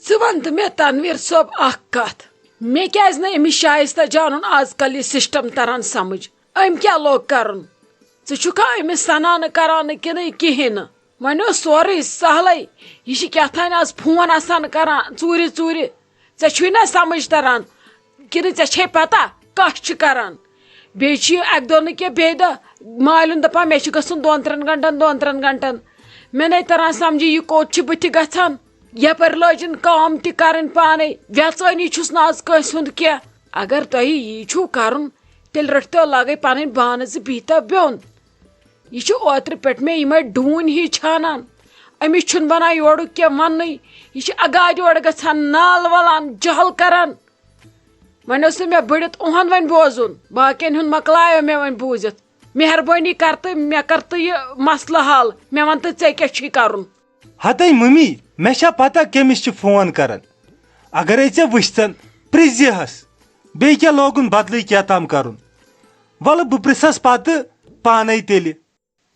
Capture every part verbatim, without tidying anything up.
ژٕ وَن تہٕ مےٚ، تنویر صٲب، اکھ کتھ۔ مےٚ کیازِ نہٕ أمِس شایستہ جانُن آز کل یہِ سسٹم تران سمجھ؟ أمۍ کیٛاہ لوٚگ کرُن؟ ژٕ چھُکھا أمِس سنان کران کِنہٕ کِہیٖنۍ نہٕ؟ وۄنۍ اوس سورُے سہلٕے۔ یہِ چھِ کیٛاہ تام آز فون آسان کران ژوٗرِ ژوٗرِ۔ ژےٚ چھُے نہ سمجھ تران؟ کِنہٕ ژےٚ چھے پتہ کَس چھِ کران؟ بیٚیہِ چھِ یہِ اَکہِ دۄہ نہٕ کینٛہہ، بیٚیہِ دۄہ مالیُن دَپان، "مےٚ چھُ گژھُن دۄن ترٛٮ۪ن گھنٹن، دۄن ترٛٮ۪ن گھنٹن۔" مےٚ نَے تران سمجھی، یہِ کوٚت چھِ بٕتھِ گژھان؟ یپٲرۍ لٲجِن کٲم تہِ کرٕنۍ پانے، ویژٲنی چھُس نہٕ آز کٲنٛسہِ ہُنٛد کینٛہہ۔ اگر تۄہہِ یی چھُو کرُن، تیٚلہِ رٔٹھۍتو لگے پنٕنۍ بانہٕ زٕ، بِہتو بیوٚن۔ یہِ چھُ اوترٕ پٮ۪ٹھ مےٚ یِمے ڈوٗنۍ ہی چھانان۔ أمِس چھُنہٕ بنان یورُک کینٛہہ وننُے۔ یہِ چھُ اگادِ اورٕ گژھان، نال ولان، جہل کران۔ وۄنۍ اوس نہٕ مےٚ بٔڑِتھ اُہُنٛد وۄنۍ بوزُن، باقین ہُنٛد مۄکلایو مےٚ وۄنۍ بوٗزِتھ۔ مہربٲنی کر تہٕ مےٚ کر تہٕ یہِ مسلہٕ حل، مےٚ ون تہٕ ژےٚ کیٛاہ چھُے کرُن۔ ہتے ممی، مےٚ چھا پتہ کٔمِس چھِ فون کران؟ اگرے ژےٚ وٕچھتن، پرٛژھزِہس، بیٚیہِ کیٛاہ لوگُن بدلٕے کیٛاہ تام کرُن؟ ولہٕ بہٕ پرٛژھس پتہٕ پانے تیٚلہِ۔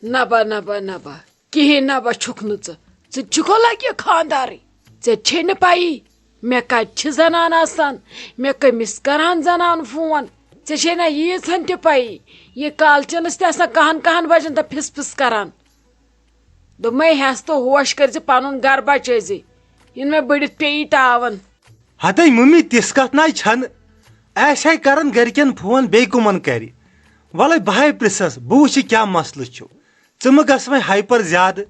نبا نبا نبا، کِہیٖنۍ نبا چھُکھ نہٕ ژٕ۔ ژٕ چھُکھو لگہِ خاندارٕے؟ ژےٚ چھے نہٕ پَیی مےٚ کَتہِ چھِ زنان آسان، مےٚ کٔمِس کران زنان فون؟ ژےٚ چھے نہ ییٖژ ہن تہِ پَیی، یہِ کالچنس تہِ آسان کہن کہن بجن تہٕ پھِس پھِس کران۔ دوٚپمَے، ہٮ۪س تہٕ ہوش کٔرۍ زِ، پنُن گرٕ بچٲے زِ، یِنہٕ مےٚ بٔڑِتھ پیٚیی تاوَن۔ ہتے ممی، تِژھ کتھ ناے چھنہٕ۔ آسہِ ہے کران گرِکٮ۪ن فون، بیٚیہِ کٕمن کرِ؟ ولے بہٕ ہے پرژھس، بہٕ وٕچھِ کیٛاہ مسلہٕ چھُ۔ ژٕ مہٕ گژھ وۄنۍ ہایپر زیادٕ۔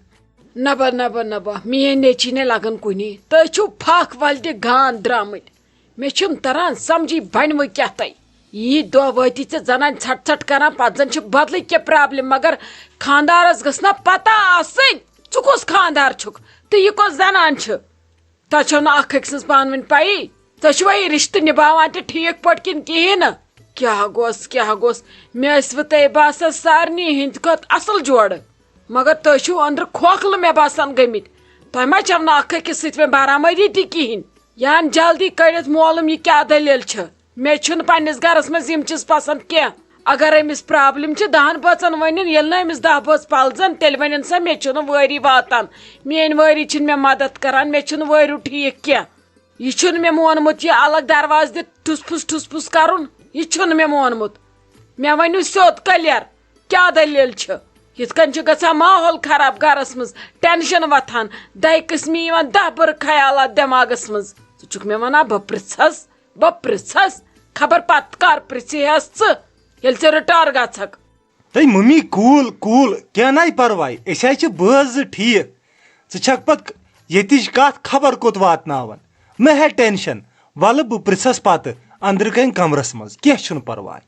نبا نبا نبا، میٲنۍ نیٚچی نے لگان کُنی۔ تُہۍ چھِو پھکھ ولہِ تہِ گان درامٕتۍ۔ مےٚ چھُنہٕ تران سمجھی بنہِ وۄنۍ کیٛاہ تۄہہِ۔ یی دۄہ وٲتی ژےٚ زنانہِ ژھٹ ژھٹ کران، پتہٕ زن چھِ بدلٕے کینٛہہ پرابلم، مگر خاندارس گٔژھ نا پتہ آسٕنۍ، ژٕ کُس خاندار چھُکھ تہٕ یہِ کۄس زنان چھِ؟ تۄہہِ چھو نہٕ اکھ أکۍ سٕنٛز پانہٕ ؤنۍ پَیی۔ تُہۍ چھِوا یہِ رِشتہٕ نِباوان تہِ ٹھیٖک پٲٹھۍ کِنہٕ کِہیٖنۍ نہٕ؟ کیٛاہ گوٚژھ، کیٛاہ گوٚژھ؟ مےٚ ٲسۍ وٕ تۄہہِ باسان سارنٕے ہِنٛدِ کھۄتہٕ اَصٕل جوڑٕ، مگر تُہۍ چھِو أنٛدرٕ کھوکھلہٕ مےٚ باسان گٔمٕتۍ۔ تۄہہِ ما چھَو نہٕ اکھ أکِس سۭتۍ وۄنۍ برآمدی تہِ کِہیٖنۍ؟ یہِ اَن جلدی کٔڑِتھ معلوٗم، یہِ کیٛاہ دٔلیٖل چھِ؟ مےٚ چھُنہٕ پننِس گرس منٛز یِم چیٖز پسند کینٛہہ۔ اگر أمِس پرابلم چھِ دہن بٲژن ؤنِن، ییٚلہِ نہٕ أمِس دہ بٲژ پلزن، تیٚلہِ ؤنِن سا، "مےٚ چھُنہٕ وٲری واتان، میٲنۍ وٲری چھِنہٕ مےٚ مدد کران، مےٚ چھُنہٕ وٲریُو ٹھیٖک کینٛہہ۔" یہِ چھُنہٕ مےٚ مونمُت یہِ الگ دروازٕ دِتھ ٹھُس پھُس ٹھُس پھُس کرُن، یہِ چھُنہٕ مےٚ مونمُت۔ مےٚ ؤنِو سیوٚد کلیر، کیٛاہ دٔلیٖل چھِ؟ یِتھ کٔنۍ چھُ گژھان ماحول خراب گرس منٛز، ٹینشن وۄتھان، دہہِ قٕسمہِ یِوان دہ بُرٕ خیالات دٮ۪ماغس منٛز۔ ژٕ چھُکھ مےٚ ونان بہٕ پرژھس، بہٕ پرژھس، خبر پتہٕ کر پرژھِ ہس ژٕ، ییٚلہِ ژٕ رِٹایر گژھکھ۔ ہے ممی، cool cool، کینٛہہ ناے پرواے، أسۍ حظ چھِ بٲژ زٕ ٹھیٖک۔ ژٕ چھکھ پتہٕ ییٚتِچ کتھ خبر کوٚت واتناوان۔ مہ ہےٚ ٹینشن، ولہٕ بہٕ پرژھس پتہٕ أنٛدرٕ کنۍ کمرس منٛز، کینٛہہ چھُنہٕ پرواے۔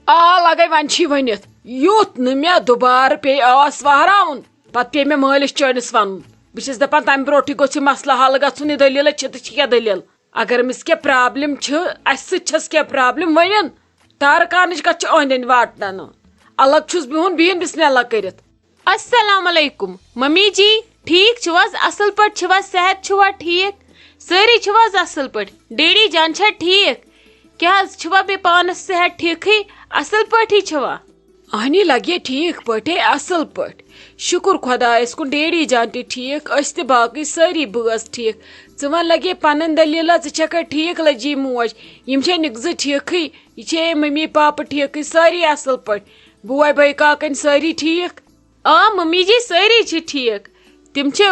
آ، لگے وۄنۍ چھی ؤنِتھ، یُتھ نہٕ مےٚ دُبارٕ پیٚیہِ آس وہراوُن، پتہٕ پیٚیہِ مےٚ مٲلِس چٲنِس ونُن۔ بہٕ چھس دپان، تمہِ برونٹھٕے گوٚژھ یہِ مسلہٕ حل گژھُن، یہِ دٔلیٖلہ چھِ تہٕ چھِ کیٛاہ دٔلیٖل؟ اگر أمِس کینٛہہ پرابلم چھِ، اسہِ سۭتۍ چھس کینٛہہ پرابلم، ؤنِن۔ تارکانٕچ کتھ چھِ أہنٛدٮ۪ن واتناونہٕ۔ الگ چھُس بِہُن، بِہِن بسم اللہ کٔرِتھ۔ السلام علیکم۔ ممی جی، ٹھیٖک چھِو حظ؟ اصل پٲٹھۍ چھِو حظ؟ صحت چھُوا ٹھیٖک؟ سٲری چھِو حظ اصل پٲٹھۍ؟ ڈیڈی جان چھا ٹھیٖک؟ کیٛاہ حظ چھِوا بیٚیہِ پانس صحت ٹھیٖکھٕے؟ اصل پٲٹھی چھِوا؟ اہنی لگے ٹھیٖک پٲٹھۍ، اصل پٲٹھۍ۔ شُکُر خۄدایس کُن، ڈیڈی جان تہِ ٹھیٖک، أسۍ تہِ باقٕے سٲری بٲژ ٹھیٖک۔ ژٕ وَن لگے پنٕنۍ دٔلیٖلہ، ژٕ چھکھا ٹھیٖک لجی موج؟ یِم چھے نِکہٕ زٕ ٹھیٖکھٕے؟ یہِ چھے ممی پاپہٕ ٹھیٖکھٕے، سٲری اصل پٲٹھۍ؟ بوے بٲے کاکَنۍ سٲری ٹھیٖک؟ آ ممی جی، سٲری چھِ ٹھیٖک۔ تِم چھِ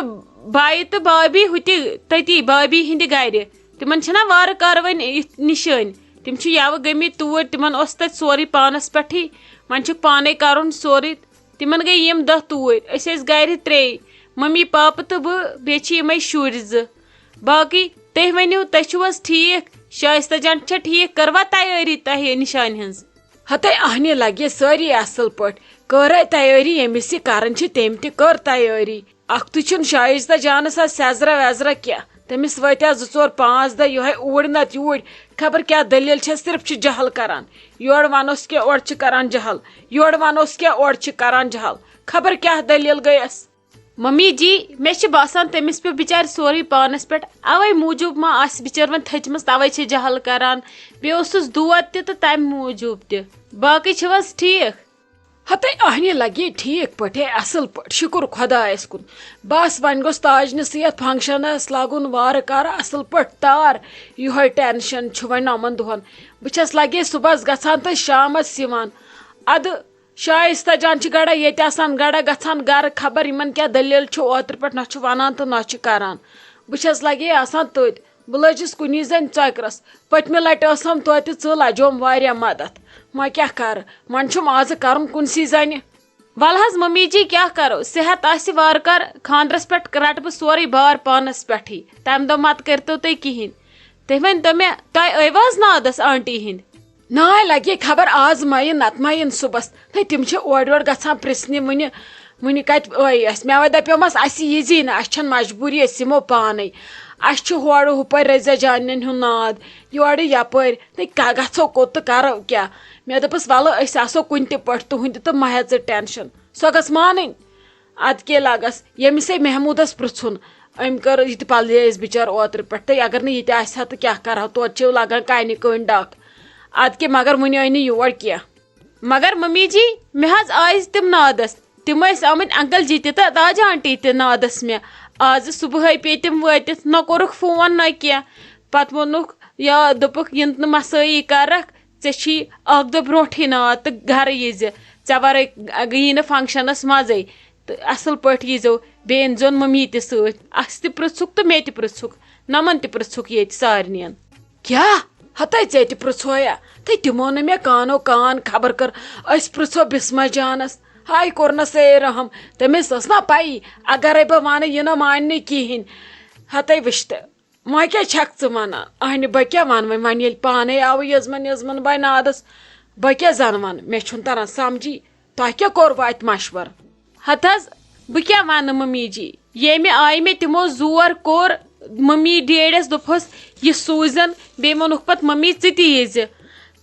بایہِ تہٕ بابی ہُتہِ تٔتی بابی ہِنٛدِ گرِ۔ تِمن چھِنہ وارٕ کارٕ وۄنۍ یِتھ نِشٲنۍ۔ تِم چھِ یَوٕ گٔمٕتۍ توٗرۍ، تِمن اوس تَتہِ سورُے پانَس پٮ۪ٹھٕے۔ وۄنۍ چھُکھ پانَے کَرُن سورُے۔ تِمن گٔے یِم دۄہ توٗرۍ۔ أسۍ ٲسۍ گرِ ترٛے، ممی پاپہٕ تہٕ بہٕ، بیٚیہِ چھِ یِمَے شُرۍ زٕ۔ باقٕے تُہۍ ؤنِو، تُہۍ چھِو حظ ٹھیٖک؟ شایستہ جان چھا ٹھیٖک؟ کٔروا تیٲری تۄہہِ نِشانہِ ہٕنٛز؟ ہتے اہنہِ لگے سٲری اصل پٲٹھۍ۔ کٔر ہے تیٲری، ییٚمِس یہِ کران چھِ، تٔمۍ تہِ کٔر تیٲری۔ اکھتُے چھُنہٕ شایستہ جانس آز سیزرا ویزرا کینٛہہ۔ تٔمِس وٲتۍ آز زٕ ژور پانٛژھ دۄہ یِہوٚے اوٗرۍ نتہٕ یوٗرۍ۔ خبر کیٛاہ دٔلیٖل چھس، صرف چھِ جہل کران۔ یورٕ ونوس کینٛہہ، اورٕ چھِ کران جہل۔ یورٕ ونوس کینٛہہ، اورٕ چھِ کران جہل۔ خبر کیٛاہ دٔلیٖل گٔیس۔ ممی جی، مےٚ چھِ باسان تٔمِس پیوٚو بِچارِ سورُے پانَس پٮ۪ٹھ، اَوَے موٗجوٗب ما آسہِ بِچٲر وۄنۍ تھٔچمٕژ، تَوَے چھِ جہل کَران۔ بیٚیہِ اوسُس دود تہِ تہٕ تَمہِ موٗجوٗب تہِ۔ باقٕے چھِو حظ ٹھیٖک؟ ہتے اہنہِ لگے ٹھیک پٲٹھۍ، اصل پٲٹھۍ، شُکر خۄدایس کُن۔ بس وۄنۍ گوٚژھ تاج نصیحت فنکشنس لگُن وارٕ کارٕ اصل پٲٹھۍ تار۔ یِہوے ٹینشن چھُ وۄنۍ نۄمن دۄہن۔ بہٕ چھس لگے صُبحس گژھان تہٕ شامس یِوان۔ ادٕ شایستہ جان چھِ گڑا ییٚتہِ آسان، گڑا گژھان گرٕ، خبر یِمن کیٛاہ دٔلیٖل چھُ، اوترٕ پٮ۪ٹھ نہ چھُ ونان تہٕ نہ چھُ کران۔ بہٕ چھس لگے آسان تٔتۍ۔ بہٕ لٔجِس کُنی زٔنۍ ژۄکرس۔ پٔتمہِ لٹہِ ٲسٕم توتہِ ژٕ لجوم واریاہ مدد۔ وۄنۍ کیٛاہ کرٕ؟ وۄنۍ چھُم آزٕ کرُن کُنسٕے زنہِ۔ ولہٕ حظ ممی جی، کیٛاہ کرو؟ صحت آسہِ وارٕ کار، خاندرس پٮ۪ٹھ رٹہٕ بہٕ سورُے بار پانس پٮ۪ٹھٕے۔ تمہِ دۄہ مت کٔرتو تُہۍ کِہینۍ۔ تُہۍ ؤنۍ تو مےٚ، تۄہہِ ٲیوٕ حظ نادس آنٹی ہِنٛدۍ؟ ناے لگے خبر آز ما یِن نتہٕ ما یِن صُبحس۔ ہے، تِم چھِ اورٕ یورٕ گژھان پرژھنہِ وُنہِ۔ وُنہِ کتہِ ٲے اَسہِ؟ مےٚ وَے دپیومس اَسہِ یی زی نہٕ، اَسہِ چھَنہٕ مجبوٗری، أسۍ یِمو پانے۔ اَسہِ چھُ ہورٕ ہُپٲرۍ رزیا جانٮ۪ن ہُنٛد ناد، یورٕ یپٲرۍ۔ ہے، کا-، گژھو کوٚت تہٕ کرو کیٛاہ؟ مےٚ دوٚپُس، ولہٕ أسۍ آسو کُنہِ تہِ پٲٹھۍ تُہنٛدِ تہٕ مہ ہےٚ ژٕ ٹینشن۔ سۄ گٔژھ مانٕنۍ۔ ادٕ کے لگس ییٚمِسے محمودس پرژھُن۔ أمۍ کٔر یہِ تہِ پلیس بِچار اوترٕ پٮ۪ٹھ، تہٕ اگر نہٕ یہِ تہِ آسہِ ہا تہٕ کیٛاہ کرہو؟ توتہِ چھِ لگان کنہِ کٔنۍ ڈکھ۔ ادٕ کے مگر وُنہِ آے نہٕ یور کینٛہہ۔ مگر ممی جی، مےٚ حظ آیہِ تِم نادس۔ تِم ٲسۍ آمٕتۍ انکل جی تہِ تہٕ تاج آنٹی تہِ نادس مےٚ۔ آزٕ صبحٲے پیٚیہِ تِم وٲتِتھ، نہ کوٚرُکھ فون نہ کینٛہہ۔ پتہٕ ووٚنُکھ، یا دوٚپُکھ، یِنہٕ نہٕ مسٲیی کرکھ، ژےٚ چھی اکھ دۄہ برونٹھٕے ناد تہٕ گرٕ ییٖزِ۔ ژےٚ ورٲے یی نہٕ فنکشنس منٛزٕے۔ تہٕ اصل پٲٹھۍ ییٖزیو، بیٚیہِ أنۍزیون ممی تہِ سۭتۍ۔ اَسہِ تہِ پرٛژھُکھ تہٕ مےٚ تہِ پرٛژھُکھ، نمن تہِ پرٛژھُکھ ییٚتہِ سارنِین۔ کیٛاہ؟ ہتے ژےٚ تہِ پرٛژھویا؟ تہٕ تِمو نہٕ مےٚ کانو کان خبر کٔر۔ أسۍ پرٛژھو بسمہ جانس۔ ہاے کوٚرنس اے رحم، تٔمِس ٲس نا پَیی، اگرے بہٕ ونہٕ، یہِ نہ مانہِ نہٕ کِہینۍ۔ ہتے وٕچھ تہٕ، وۄنۍ کیٛاہ چھکھ ژٕ ونان؟ اہنہِ، بہٕ کیٛاہ ونہٕ وۄنۍ؟ وۄنۍ ییٚلہِ پانے آوٕ یزمن یزمن باے نادس، بہٕ کیٛاہ زن ونہٕ؟ مےٚ چھُنہٕ تران سمجھی، تۄہہِ کیٛاہ کوٚروٕ اتہِ مشورٕ؟ ہتہٕ حظ، بہٕ کیٛاہ ونہٕ ممی جی؟ ییٚمہِ آیہِ مےٚ تِمو زور کوٚر، ممی ڈیڈیس دوٚپہس، یہِ سوٗزن، بیٚیہِ ووٚنُکھ پتہٕ، ممی، ژٕ تہِ ییٖزِ۔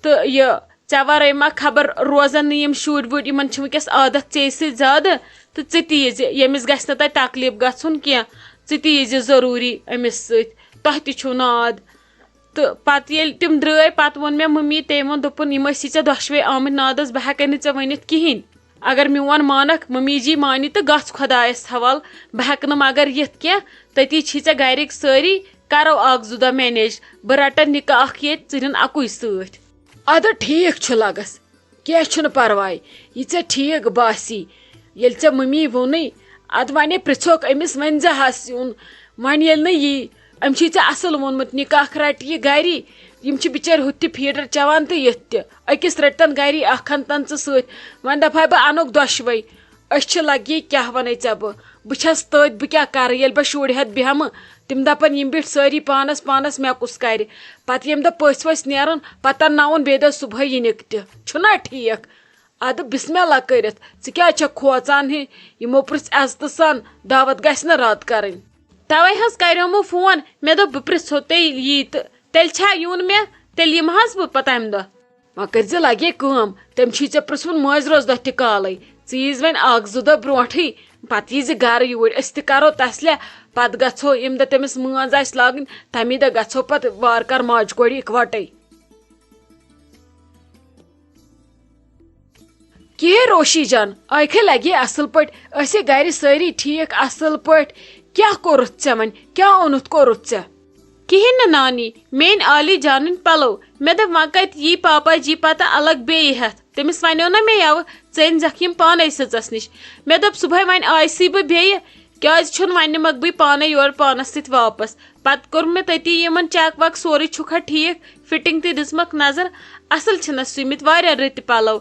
تہٕ یہِ، ژےٚ ورٲے ما خبر روزن نہٕ یِم شُرۍ وُرۍ، یِمن چھِ وٕنکیٚس عادت ژےٚ سۭتۍ زیادٕ، تہٕ ژٕ تہِ ییٖزِ، ییٚمِس گژھِ نہٕ تتہِ تکلیف گژھُن کینٛہہ، ژٕ تہِ ییٖزِ ضروٗری أمِس سۭتۍ، تۄہہِ تہِ چھُو ناد۔ تہٕ پتہٕ ییٚلہِ تِم درٛٲے، پتہٕ ووٚن مےٚ ممی، تٔمۍ ووٚن، دوٚپُن، یِم ٲسی ژےٚ دۄشوے آمٕتۍ نادس، بہٕ ہٮ۪کے نہٕ ژےٚ ؤنِتھ کِہینۍ۔ اگر میون مانکھ، ممی جی مانی تہٕ گژھ خۄدایس حوال، بہٕ ہٮ۪کہٕ نہٕ مگر یِتھ کینٛہہ، تٔتی چھی ژےٚ گرِکۍ سٲری، کرو اکھ زٕ دۄہ مینیج، بہٕ رٹن نکاح اکھ ییٚتہِ، ژٕ نِن اکُے سۭتۍ۔ ادٕ ٹھیک چھُ لگس، کینٛہہ چھُنہٕ پرواے، یہِ ژےٚ ٹھیک باسی۔ ییٚلہِ ژےٚ ممی ووٚنُے، ادٕ ونے پرژھوکھ أمِس، ؤنۍ زِ ہس یُن۔ وۄنۍ ییٚلہِ نہٕ یی، أمۍ چھُے ژےٚ اصل ووٚنمُت، نکاح رٹہِ یہِ گری۔ یِم چھِ بچٲرۍ ہُتہِ تہِ فیڈر چٮ۪وان تہٕ ییٚتہِ تہِ۔ أکِس رٔٹتن گری اکھ ہن تن ژٕ سۭتۍ۔ وۄنۍ دپہٕ ہاے بہٕ انوکھ دۄشوے۔ أسۍ چھِ لگی، کیٛاہ ونے ژےٚ بہٕ؟ بہٕ چھس تٔتۍ، بہٕ کیٛاہ کرٕ ییٚلہِ بہٕ شُرۍ ہٮ۪تھ بیٚہمہٕ؟ تِم دپن، یِم بیٖٹھۍ سٲری پانس پانس، مےٚ کُس کرِ؟ پتہٕ ییٚمہِ دۄہ پٔژھۍ ؤژھۍ نیرن، پتہٕ انناوُن بیٚیہِ دۄہ صبحٲے یہِ نِکٹہِ۔ چھُنا ٹھیک؟ ادٕ بسم اللہ کٔرِتھ، ژٕ کیٛازِ چھکھ کھوژان ہے؟ یِمو پرژھ عزتہٕ سان، دعوت گژھِ نہ رد کرٕنۍ۔ توے حظ کریومو فون، مےٚ دوٚپ بہٕ پرژھو تیٚلہِ یی تہٕ تیٚلہِ چھا یُن مےٚ، تیٚلہِ یِمہٕ حظ بہٕ پتہٕ امہِ دۄہ۔ وۄنۍ کٔرۍ زِ لگے کٲم، تٔمۍ چھُے ژےٚ پرژھمُت مٲنٛزِ روزٕ دۄہ تہِ کالے، ژٕ ییٖزِ وۄنۍ اکھ زٕ دۄہ برونٹھٕے، پتہٕ ییٖزِ گرٕ یوٗرۍ، أسۍ تہِ کرو تسلیا، پتہٕ گژھو ییٚمہِ دۄہ تٔمِس مٲنٛز آسہِ لاگٕنۍ، تمی دۄہ گژھو پتہٕ وارٕ کارٕ ماجہِ کورِ اکوٹے۔ کِہے روشی جان، آیکھے لگے اصل پٲٹھۍ، أسے گرِ سٲری ٹھیک اصل پٲٹھۍ۔ کیٛاہ کوٚرُتھ ژےٚ وۄنۍ؟ کیٛاہ اوٚنُتھ کوٚرُتھ ژےٚ؟ کِہیٖنۍ نہٕ نانی، میٛٲنۍ عالی جانٕنۍ پلو۔ مےٚ دوٚپ وۄنۍ کتہِ یی پاپا جی پتہٕ الگ بیٚیہِ ہٮ۪تھ؟ تٔمِس ونیو نہ مےٚ یوٕ، ژٕ أنۍ زکھ یِم پانے سٕژس نِش۔ مےٚ دوٚپ صبحٲے وۄنۍ آیسٕے بہٕ بیٚیہِ، کیٛازِ چھُنہٕ وۄنۍ نِمکھ بہٕ یہِ پانے یورٕ پانس سۭتۍ واپس؟ پتہٕ کوٚر مےٚ تٔتی یِمن چیک ویک، سورُے چھُکھا ٹھیٖک، فٹنگ تہِ دِژمکھ نظر، اصل چھِنس سُومٕتۍ، واریاہ رٕتۍ پلو۔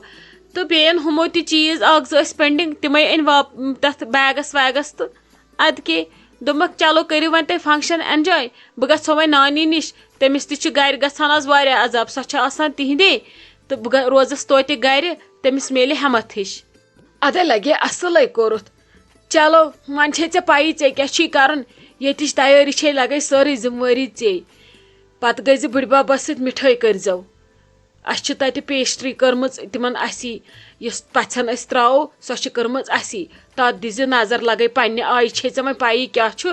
تہٕ بیٚیہِ أنۍ ہُمو تہِ چیٖز اکھ زٕ ٲسۍ پینڈنگ، تِمے أنۍ واپ-، تتھ بیگس ویگس تہٕ ادٕ کے دوٚپمکھ، چلو کٔرِو وۄنۍ تُہۍ فنکشن انجاے، بہٕ گژھو وۄنۍ نانی نِش، تٔمِس تہِ چھُ گرِ گژھان آز واریاہ عذاب، سۄ چھِ آسان تِہندے، تہٕ بہٕ گ-، روزس توتہِ گرِ، تٔمِس میلہِ ہٮ۪متھ ہِش۔ ادے لگے اصلے کوٚرُتھ۔ چلو، وۄنۍ چھے ژےٚ پَیی ژےٚ کیٛاہ چھُے کَرُن۔ ییٚتِچ تیٲری چھے لگے سٲرٕے ذمہٕ وٲری ژے۔ پتہٕ گٔے زِ بٕڈببس سۭتۍ مِٹھٲے کٔرۍزیو۔ اَسہِ چھِ تَتہِ پیسٹری کٔرمٕژ تِمن اَسی، یُس پَژھٮ۪ن أسۍ ترٛاوو، سۄ چھِ کٔرمٕژ اَسی۔ تَتھ دِزِ نظر، لگے پننہِ آیہِ چھے ژےٚ وۄنۍ پَیی کیٛاہ چھُ۔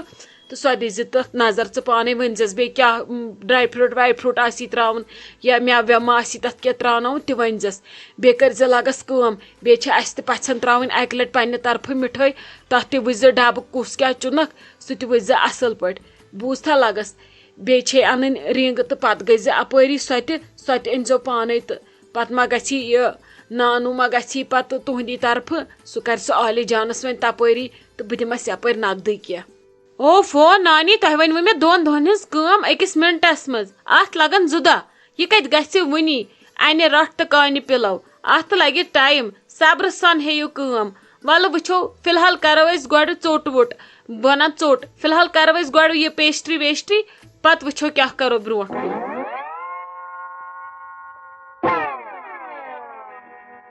تہٕ سۄ دِزِ تَتھ نظر، ژٕ پانَے ؤنۍزٮ۪س بیٚیہِ کیٛاہ، م، ڈراے فروٗٹ واے فروٗٹ آسی ترٛاوُن یا مٮ۪وٕ وٮ۪وٕ ما آسی تَتھ کینٛہہ ترٛاوناوُن، تہِ ؤنۍزٮ۪س۔ بیٚیہِ کٔرۍزِ لَگَس کٲم، بیٚیہِ چھِ اَسہِ تہِ پَژھٮ۪ن ترٛاوٕنۍ اَکہِ لَٹہِ پنٛنہِ طرفہٕ مِٹھٲے، تَتھ تہِ وٕچھزِ ڈَبہٕ کُس کیٛاہ چُنَکھ، سُہ تہِ وٕچھزِ اَصٕل پٲٹھۍ۔ بوٗزتھا لَگَس؟ بیٚیہِ چھے اَنٕنۍ رِنٛگ تہٕ پَتہٕ گٔژھزِ اَپٲری سۄ تہِ، سۄ تہِ أنۍزیو پانَے تہٕ پَتہٕ ما گژھی یہِ نانوٗ ما گژھی پَتہٕ تُہٕنٛدی طرفہٕ، سُہ کَرِ سُہ عالی جانَس وۄنۍ تَپٲری تہٕ بہٕ دِمَس یَپٲرۍ نَقدٕے کینٛہہ۔ اوف، او نانی، تۄہہِ ؤنوٕ مےٚ دۄن دۄہن ہٕنٛز کٲم أکِس مِنٹس منٛز۔ اتھ لگن زٕ دۄہ۔ یہِ کتہِ گژھِ وُنی؟ انہِ رٹھ تہٕ کانہِ پِلو۔ اتھ لگہِ ٹایم۔ صبرٕ سان ہیٚیِو کٲم۔ ولہٕ وٕچھو، فی الحال کرو أسۍ گۄڈٕ ژوٚٹ ووٚٹ۔ بہٕ ونان ژوٚٹ۔ فی الحال کرو أسۍ گۄڈٕ یہِ پیسٹری ویسٹری، پتہٕ وٕچھو کیٛاہ کرو برٛونٛٹھ کُن۔